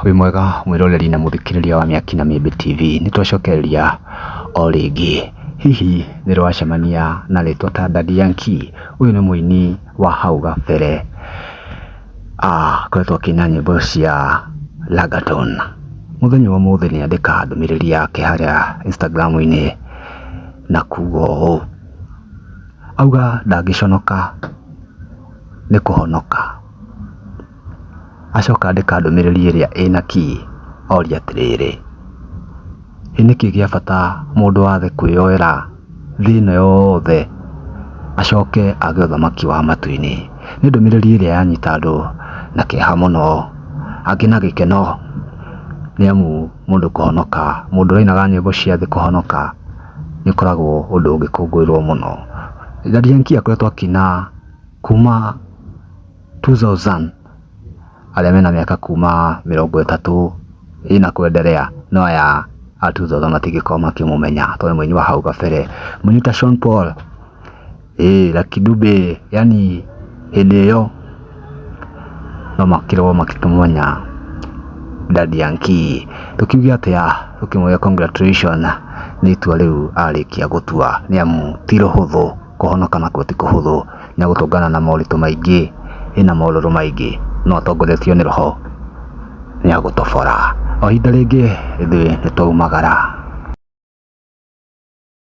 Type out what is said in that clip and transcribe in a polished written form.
Wĩ mwega mwĩroreri na mũthikĩrĩria wa Mĩaki na Mĩmbi TV, nĩ twacokereria o rĩngĩ. Hihi nĩ ũrĩ wacemania na rĩtwa ta Daddy Yankee? Ũyũ nĩ mũini wa hau gabere, akoretwo akĩina nyĩmbo cia Langaton. Mũthenya wa ũmũthĩ nĩ andĩka ndũmĩrĩri yake harĩa Instagram-inĩ na kuga ũũ, auga ndangĩconoka nĩ kũhonoka. Acoka andĩka ndũmĩrĩri ĩrĩa ĩna key oria atĩrĩrĩ, ĩ nĩkĩ gĩa bata mũndũ wa thĩ kwĩyoera thĩ ĩno yothe acoke age ũthamaki wa matu-inĩ? Nĩ ndũmĩrĩri ĩrĩa yanyita andũ na kĩeha mũno, angĩ na gĩkeno, nĩ amu mũndũ kũhonoka, mũndũ ũrainaga nyĩmbo cia thĩ kũhonoka nĩ ũkoragwo ũndũ ũngĩkũngũĩrwo mũno. Daddy Yankee akoretwo akĩina kuma 2000 arĩa mena mĩaka kuma 30 ĩna kwenderea, no aya a 2000 matingĩkorwo makĩmũmenya tondũ nĩ mũini wa hau kabere. Mũini ta Sean Paul, ĩĩ Lucky Dube, yaani hĩndĩ ĩyo no makĩrwo makĩmũmenya Daddy Yankee. Tũkiuge atĩa, tũkĩmwĩre congratulation nĩ itua rĩu arĩkia gũtua, nĩ amu ti rũhũthũ kũhonoka nakuo ti kũhũthũ. Nĩ egũtũngana na moritũ maingĩ, ĩna morũrũ maingĩ, no atongoretio nĩ roho nĩ egũtobora. O ihinda rĩngĩ ithuĩ nĩ twaumagara.